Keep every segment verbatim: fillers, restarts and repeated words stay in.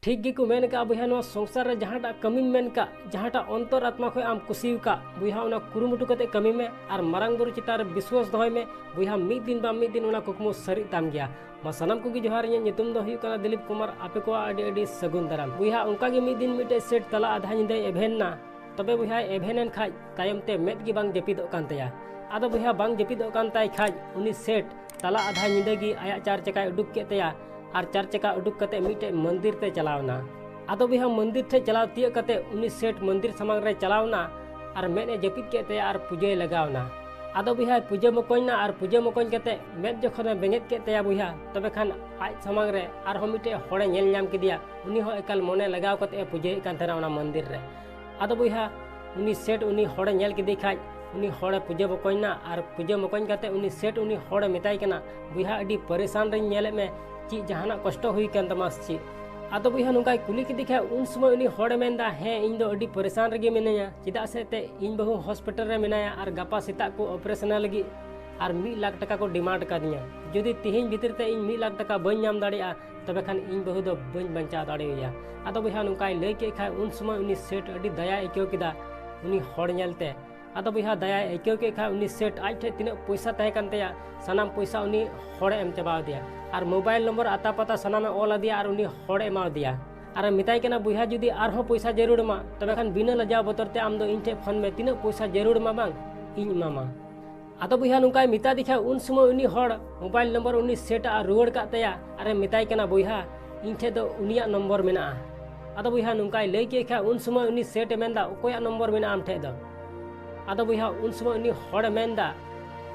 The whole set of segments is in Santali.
ᱴᱷᱤᱠ ᱜᱮᱠᱚ ᱢᱮᱱ ᱟᱠᱟᱫᱼᱟ ᱵᱚᱭᱦᱟ, ᱱᱚᱣᱟ ᱥᱚᱝᱥᱟᱨ ᱨᱮ ᱡᱟᱦᱟᱸᱴᱟᱜ ᱠᱟᱹᱢᱤᱢ ᱢᱮᱱ ᱠᱟᱜ, ᱡᱟᱦᱟᱸᱴᱟᱜ ᱚᱱᱛᱚᱨ ᱟᱛᱢᱟ ᱠᱷᱚᱱ ᱟᱢ ᱠᱩᱥᱤ ᱟᱠᱟᱫ ᱵᱚᱭᱦᱟ, ᱚᱱᱟ ᱠᱩᱨᱩᱢᱩᱴᱩ ᱠᱟᱛᱮ ᱠᱟᱹᱢᱤ ᱢᱮ ᱟᱨ ᱢᱟᱨᱟᱝ ᱵᱩᱨᱩ ᱪᱮᱛᱟᱱ ᱨᱮ ᱵᱤᱥᱣᱟᱥ ᱫᱚᱦᱚᱭ ᱢᱮ ᱵᱚᱭᱦᱟ᱾ ᱢᱤᱫ ᱫᱤᱱ ᱵᱟᱝ ᱢᱤᱫ ᱫᱤᱱ ᱚᱱᱟ ᱠᱩᱠᱢᱩ ᱥᱟᱹᱨᱤᱜ ᱛᱟᱢ ᱜᱮᱭᱟ᱾ ᱢᱟ ᱥᱟᱱᱟᱢ ᱠᱚᱜᱮ ᱡᱚᱦᱟᱨ, ᱤᱧᱟᱹᱜ ᱧᱩᱛᱩᱢ ᱫᱚ ᱦᱩᱭᱩᱜ ᱠᱟᱱᱟ ᱫᱤᱞᱤᱯ ᱠᱩᱢᱟᱨ᱾ ᱟᱯᱮ ᱠᱚᱣᱟᱜ ᱟᱹᱰᱤ ᱟᱹᱰᱤ ᱥᱟᱹᱜᱩᱱ ᱫᱟᱨᱟᱢ᱾ ᱵᱚᱭᱦᱟ, ᱚᱱᱠᱟ ᱜᱮ ᱢᱤᱫ ᱫᱤᱱ ᱢᱤᱫᱴᱮᱡ ᱥᱮᱴ ᱛᱟᱞᱟ ᱟᱫᱷᱟ ᱧᱤᱫᱟᱹᱭ ᱮᱵᱷᱮᱱ ᱮᱱᱟ᱾ ᱛᱚᱵᱮ ᱵᱚᱭᱦᱟ, ᱮᱵᱷᱮᱱ ᱮᱱ ᱠᱷᱟᱡ ᱛᱟᱭᱚᱢ ᱛᱮ ᱢᱮᱫ ᱜᱮ ᱵᱟᱝ ᱡᱟᱹᱯᱤᱫᱚᱜ ᱠᱟᱱ ᱛᱟᱭᱟ᱾ ᱟᱫᱚ ᱵᱚᱭᱦᱟ, ᱵᱟᱝ ᱡᱟᱹᱯᱤᱫᱚᱜ ᱠᱟᱱ ᱛᱟᱭ ᱠᱷᱟᱡ ᱩᱱᱤ ᱥᱮᱴ ᱛᱟᱞᱟ ᱟᱫᱷᱟ ᱧᱤᱫᱟᱹ ᱜᱮ ᱟᱭᱟᱜ ᱪᱟᱨ ᱪᱟᱠᱟᱭ ᱩᱰᱩᱠ ᱠᱮᱫ ᱛᱟᱭᱟ ᱟᱨ ᱪᱟᱨ ᱪᱟᱠᱟ ᱩᱰᱩᱠ ᱠᱟᱛᱮ ᱢᱤᱫᱴᱮᱡ ᱢᱚᱱᱫᱤᱨ ᱛᱮ ᱪᱟᱞᱟᱣ ᱮᱱᱟ᱾ ᱟᱫᱚ ᱵᱚᱭᱦᱟ, ᱢᱚᱱᱫᱤᱨ ᱴᱷᱮᱡ ᱪᱟᱞᱟᱣ ᱛᱤᱭᱳᱜ ᱠᱟᱛᱮ ᱩᱱᱤ ᱥᱮᱴ ᱢᱚᱱᱫᱤᱨ ᱥᱟᱢᱟᱝ ᱨᱮ ᱪᱟᱞᱟᱣ ᱮᱱᱟ ᱟᱨ ᱢᱮᱫ ᱮ ᱡᱟᱹᱯᱤᱫ ᱠᱮᱫ ᱛᱟᱭᱟ ᱟᱨ ᱯᱩᱡᱟᱹᱭ ᱞᱟᱜᱟᱣ ᱮᱱᱟ᱾ ᱟᱫᱚ ᱵᱚᱭᱦᱟ, ᱯᱩᱡᱟᱹ ᱢᱚᱠᱚᱧ ᱮᱱᱟ ᱟᱨ ᱯᱩᱡᱟᱹ ᱢᱚᱠᱚᱧ ᱠᱟᱛᱮ ᱢᱮᱫ ᱡᱚᱠᱷᱚᱱᱮ ᱵᱮᱸᱜᱮᱫ ᱠᱮᱫ ᱛᱟᱭᱟ ᱵᱚᱭᱦᱟ, ᱛᱚᱵᱮ ᱠᱷᱟᱱ ᱟᱡ ᱥᱟᱢᱟᱝ ᱨᱮ ᱟᱨᱦᱚᱸ ᱢᱤᱫᱴᱮᱡ ᱦᱚᱲᱮ ᱧᱮᱞ ᱧᱟᱢ ᱠᱮᱫᱮᱭᱟ᱾ ᱩᱱᱤ ᱦᱚᱸ ᱮᱠᱟᱞ ᱢᱚᱱᱮ ᱞᱟᱜᱟᱣ ᱠᱟᱛᱮ ᱮ ᱯᱩᱡᱟᱹᱭᱮᱫ ᱠᱟᱱ ᱛᱟᱦᱮᱱᱟ ᱚᱱᱟ ᱢᱚᱱᱫᱤᱨ ᱨᱮ᱾ ᱟᱫᱚ ᱵᱚᱭᱦᱟ, ᱩᱱᱤ ᱥᱮᱴ ᱩᱱᱤ ᱦᱚᱲᱮ ᱧᱮᱞ ᱠᱮᱫᱮ ᱠᱷᱟᱡ, ᱩᱱᱤ ᱦᱚᱲᱮ ᱯᱩᱡᱟᱹ ᱢᱚᱠᱚᱧ ᱮᱱᱟ ᱟᱨ ᱯᱩᱡᱟᱹ ᱢᱚᱠᱚᱧ ᱠᱟᱛᱮ ᱩᱱᱤ ᱥᱮᱴ ᱩᱱᱤ ᱦᱚᱲᱮ ᱢᱮᱛᱟᱭ ᱠᱟᱱᱟ, "ᱵᱚᱭᱦᱟ, ᱟᱹᱰᱤ ᱯᱟᱨᱤᱥᱟᱱ ᱨᱤᱧ ᱧᱮᱞᱮᱫ ᱢᱮ, ᱪᱮᱫ ᱡᱟᱦᱟᱱᱟᱜ ᱠᱚᱥᱴᱚ ᱦᱩᱭ ᱠᱟᱱ ᱛᱟᱢᱟ ᱥᱮ ᱪᱮᱫ?" ᱟᱫᱚ ᱵᱚᱭᱦᱟ, ᱱᱚᱝᱠᱟᱭ ᱠᱩᱞᱤ ᱠᱮᱫᱮ ᱠᱷᱟᱡ ᱩᱱ ᱥᱚᱢᱚᱭ ᱩᱱᱤ ᱦᱚᱲᱮ ᱢᱮᱱᱫᱟ, "ᱦᱮᱸ, ᱤᱧ ᱫᱚ ᱟᱹᱰᱤ ᱯᱟᱨᱤᱥᱟᱱ ᱨᱮᱜᱮ ᱢᱤᱱᱟᱹᱧᱟ, ᱪᱮᱫᱟᱜ ᱥᱮ ᱮᱱᱛᱮᱫ ᱤᱧ ᱵᱟᱹᱦᱩ ᱦᱚᱥᱯᱤᱴᱟᱞ ᱨᱮ ᱢᱮᱱᱟᱭᱟ ᱟᱨ ᱜᱟᱯᱟ ᱥᱮᱛᱟᱜ ᱠᱚ ᱚᱯᱟᱨᱮᱥᱚᱱ ᱞᱟᱹᱜᱤᱫ ᱟᱨ ᱢᱤᱫ ᱞᱟᱠᱷ ᱴᱟᱠᱟ ᱠᱚ ᱰᱤᱢᱟᱱᱰ ᱠᱟᱫᱤᱧᱟ᱾ ᱡᱩᱫᱤ ᱛᱤᱦᱤᱧ ᱵᱷᱤᱛᱤᱨ ᱛᱮ ᱤᱧ ᱢᱤᱫ ᱞᱟᱠᱷ ᱴᱟᱠᱟ ᱵᱟᱹᱧ ᱧᱟᱢ ᱫᱟᱲᱮᱭᱟᱜᱼᱟ, ᱛᱚᱵᱮ ᱠᱷᱟᱱ ᱤᱧ ᱵᱟᱹᱦᱩ ᱫᱚ ᱵᱟᱹᱧ ᱵᱟᱧᱪᱟᱣ ᱫᱟᱲᱮᱣᱟᱭᱟ᱾" ᱟᱫᱚ ᱵᱚᱭᱦᱟ, ᱱᱚᱝᱠᱟᱭ ᱞᱟᱹᱭ ᱠᱮᱫ ᱠᱷᱟᱡ ᱩᱱ ᱥᱚᱢᱚᱭ ᱩᱱᱤ ᱥᱮᱴ ᱟᱹᱰᱤ ᱫᱟᱭᱟᱭ ᱟᱹᱭᱠᱟᱹᱣ ᱠᱮᱫᱟ ᱩᱱᱤ ᱦᱚᱲ ᱧᱮᱞᱛᱮ᱾ ᱟᱫᱚ ᱵᱚᱭᱦᱟ, ᱫᱟᱭᱟᱭ ᱟᱹᱭᱠᱟᱹᱣ ᱠᱮᱫ ᱠᱷᱟᱡ ᱩᱱᱤ ᱥᱮᱴ ᱟᱡ ᱴᱷᱮᱡ ᱛᱤᱱᱟᱹᱜ ᱯᱚᱭᱥᱟ ᱛᱟᱦᱮᱸ ᱠᱟᱱ ᱛᱟᱭᱟ, ᱥᱟᱱᱟᱢ ᱯᱚᱭᱥᱟ ᱩᱱᱤ ᱦᱚᱲᱮ ᱮᱢ ᱪᱟᱵᱟ ᱟᱫᱮᱭᱟ᱾ ᱟᱨ ᱢᱳᱵᱟᱭᱤᱞ ᱱᱚᱢᱵᱚᱨ, ᱟᱛᱟ ᱯᱟᱛᱟ ᱥᱟᱱᱟᱢᱮ ᱚᱞ ᱟᱫᱮᱭᱟ ᱟᱨ ᱩᱱᱤ ᱦᱚᱲᱮ ᱮᱢᱟ ᱟᱫᱮᱭᱟ᱾ ᱟᱨᱮ ᱢᱮᱛᱟᱭ ᱠᱟᱱᱟ, "ᱵᱚᱭᱦᱟ, ᱡᱩᱫᱤ ᱟᱨᱦᱚᱸ ᱯᱚᱭᱥᱟ ᱡᱟᱹᱨᱩᱲ ᱟᱢᱟ, ᱛᱚᱵᱮ ᱠᱷᱟᱱ ᱵᱤᱱᱟᱹ ᱞᱟᱡᱟᱣ ᱵᱚᱛᱚᱨ ᱛᱮ ᱟᱢ ᱫᱚ ᱤᱧ ᱴᱷᱮᱡ ᱯᱷᱳᱱ ᱢᱮ, ᱛᱤᱱᱟᱹᱜ ᱯᱚᱭᱥᱟ ᱡᱟᱹᱨᱩᱲ ᱟᱢᱟ ᱵᱟᱝ, ᱤᱧ ᱮᱢᱟᱢᱟ᱾" ᱟᱫᱚ ᱵᱚᱭᱦᱟ, ᱱᱚᱝᱠᱟᱭ ᱢᱮᱛᱟ ᱫᱮ ᱠᱷᱟᱡ ᱩᱱ ᱥᱚᱢᱚᱭ ᱩᱱᱤ ᱦᱚᱲ ᱢᱳᱵᱟᱭᱤᱞ ᱱᱚᱢᱵᱚᱨ ᱩᱱᱤ ᱥᱮᱴ ᱟᱜ ᱨᱩᱣᱟᱹᱲ ᱠᱟᱜ ᱛᱟᱭᱟ ᱟᱨᱮ ᱢᱮᱛᱟᱭ ᱠᱟᱱᱟ, "ᱵᱚᱭᱦᱟ, ᱤᱧ ᱴᱷᱮᱡ ᱫᱚ ᱩᱱᱤᱭᱟᱜ ᱱᱚᱢᱵᱚᱨ ᱢᱮᱱᱟᱜᱼᱟ᱾" ᱟᱫᱚ ᱵᱚᱭᱦᱟ, ᱱᱚᱝᱠᱟᱭ ᱞᱟᱹᱭ ᱠᱮᱫ ᱠᱷᱟᱡ ᱩᱱ ᱥᱚᱢᱚᱭ ᱩᱱᱤ ᱥᱮᱴ ᱮ ᱢᱮᱱᱫᱟ, "ᱚᱠᱚᱭᱟᱜ ᱱᱚᱢᱵᱚᱨ ᱢᱮᱱᱟᱜᱼᱟ ᱟᱢ ᱴᱷᱮᱡ ᱫᱚ?" ᱟᱫᱚ ᱵᱚᱭᱦᱟ, ᱩᱱ ᱥᱚᱢᱚᱭ ᱩᱱᱤ ᱦᱚᱲᱮ ᱢᱮᱱᱫᱟ,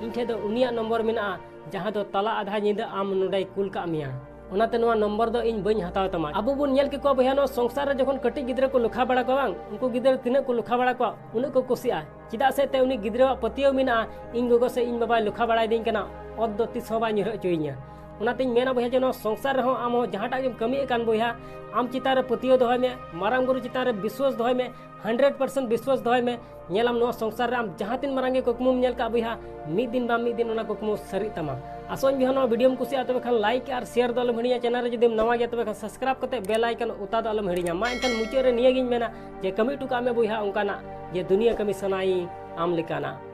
"ᱤᱧ ᱴᱷᱮᱡ ᱫᱚ ᱩᱱᱤᱭᱟᱜ ᱱᱚᱢᱵᱚᱨ ᱢᱮᱱᱟᱜᱼᱟ, ᱡᱟᱦᱟᱸ ᱫᱚ ᱛᱟᱞᱟ ᱟᱫᱷᱟ ᱧᱤᱫᱟᱹ ᱟᱢ ᱱᱚᱰᱮᱭ ᱠᱩᱞ ᱠᱟᱜ ᱢᱮᱭᱟ᱾ ᱚᱱᱟᱛᱮ ᱱᱚᱣᱟ ᱱᱚᱢᱵᱚᱨ ᱫᱚ ᱤᱧ ᱵᱟᱹᱧ ᱦᱟᱛᱟᱣ ᱛᱟᱢᱟ᱾" ᱟᱵᱚ ᱵᱚᱱ ᱧᱮᱞ ᱠᱮᱠᱚᱣᱟ ᱵᱚᱭᱦᱟ, ᱱᱚᱣᱟ ᱥᱚᱝᱥᱟᱨ ᱨᱮ ᱡᱚᱠᱷᱚᱱ ᱠᱟᱹᱴᱤᱡ ᱜᱤᱫᱽᱨᱟᱹ ᱠᱚ ᱞᱚᱠᱷᱟ ᱵᱟᱲᱟ ᱠᱚᱣᱟ ᱵᱟᱝ, ᱩᱱᱠᱩ ᱜᱤᱫᱽᱨᱟᱹ ᱛᱤᱱᱟᱹᱜ ᱠᱚ ᱞᱚᱠᱷᱟ ᱵᱟᱲᱟ ᱠᱚᱣᱟ, ᱩᱱᱟᱹᱜ ᱠᱚ ᱠᱩᱥᱤᱜᱼᱟ᱾ ᱪᱮᱫᱟᱜ ᱥᱮ ᱛᱮ ᱩᱱᱤ ᱜᱤᱫᱽᱨᱟᱹᱣᱟᱜ ᱯᱟᱹᱛᱭᱟᱹᱣ ᱢᱮᱱᱟᱜᱼᱟ, "ᱤᱧ ᱜᱚᱜᱚ ᱥᱮ ᱤᱧ ᱵᱟᱵᱟᱭ ᱞᱚᱠᱷᱟ ᱵᱟᱲᱟᱭᱫᱤᱧ ᱠᱟᱱᱟ, ᱚᱛ ᱫᱚ ᱛᱤᱥ ᱦᱚᱸ ᱵᱟᱭ ᱧᱩᱨᱦᱟᱹ ᱦᱚᱪᱚᱭᱤᱧᱟ᱾" ᱚᱱᱟᱛᱤᱧ ᱢᱮᱱᱟ ᱵᱚᱭᱦᱟ, ᱡᱮ ᱱᱚᱣᱟ ᱥᱚᱝᱥᱟᱨ ᱨᱮᱦᱚᱸ ᱟᱢ ᱦᱚᱸ ᱡᱟᱦᱟᱸᱴᱟᱜ ᱜᱮᱢ ᱠᱟᱹᱢᱤᱭᱮᱫ ᱠᱟᱱ ᱵᱚᱭᱦᱟ, ᱟᱢ ᱪᱮᱛᱟᱱ ᱨᱮ ᱯᱟᱹᱛᱭᱟᱹᱣ ᱫᱚᱦᱚᱭ ᱢᱮ, ᱢᱟᱨᱟᱝ ᱵᱩᱨᱩ ᱪᱮᱛᱟᱱ ᱨᱮ ᱵᱤᱥᱣᱟᱥ ᱫᱚᱦᱚᱭ ᱢᱮ, ᱦᱟᱱᱰᱨᱮᱰ ᱯᱟᱨᱥᱮᱱᱴ ᱵᱤᱥᱣᱟᱥ ᱫᱚᱦᱚᱭ ᱢᱮ᱾ ᱧᱮᱞᱟᱢ, ᱱᱚᱣᱟ ᱥᱚᱝᱥᱟᱨ ᱨᱮ ᱟᱢ ᱡᱟᱦᱟᱸ ᱛᱤᱱ ᱢᱟᱨᱟᱝ ᱜᱮ ᱠᱩᱠᱢᱩᱢ ᱧᱮᱞ ᱠᱟᱜ ᱵᱚᱭᱦᱟ, ᱢᱤᱫ ᱫᱤᱱ ᱵᱟᱝ ᱢᱤᱫ ᱫᱤᱱ ᱚᱱᱟ ᱠᱩᱠᱢᱩ ᱥᱟᱹᱨᱤᱜ ᱛᱟᱢᱟ᱾ ᱟᱥᱚᱜ ᱟᱹᱧ ᱵᱚᱭᱦᱟ, ᱱᱚᱣᱟ ᱵᱷᱤᱰᱤᱭᱳᱢ ᱠᱩᱥᱤᱭᱟᱜᱼᱟ, ᱛᱚᱵᱮ ᱠᱷᱟᱱ ᱞᱟᱭᱤᱠ ᱟᱨ ᱥᱮᱭᱟᱨ ᱫᱚ ᱟᱞᱚᱢ ᱦᱤᱲᱤᱧᱟ᱾ ᱪᱮᱱᱮᱞ ᱨᱮ ᱡᱩᱫᱤᱢ ᱱᱟᱣᱟ ᱜᱮᱭᱟ, ᱛᱚᱵᱮ ᱠᱷᱟᱱ ᱥᱟᱵᱥᱠᱨᱟᱭᱤᱵ ᱠᱟᱛᱮ ᱵᱮᱞ ᱟᱭᱠᱚᱱ ᱚᱛᱟ ᱫᱚ ᱟᱞᱚᱢ ᱦᱤᱲᱤᱧᱟ᱾ ᱢᱟ ᱮᱱᱠᱷᱟᱱ ᱢᱩᱪᱟᱹᱫ ᱨᱮ ᱱᱤᱭᱟᱹᱜᱤᱧ ᱢᱮᱱᱟ ᱡᱮ ᱠᱟᱹᱢᱤ ᱦᱚᱴᱚ ᱠᱟᱜ ᱢᱮ ᱵᱚᱭᱦᱟ ᱚᱱᱠᱟᱱᱟᱜ ᱡᱮ ᱫᱩᱱᱤᱭᱟᱹ ᱠᱟᱹᱢᱤ ᱥᱟᱱᱟᱭᱤᱧ ᱟᱢ ᱞᱮᱠᱟᱱᱟᱜ᱾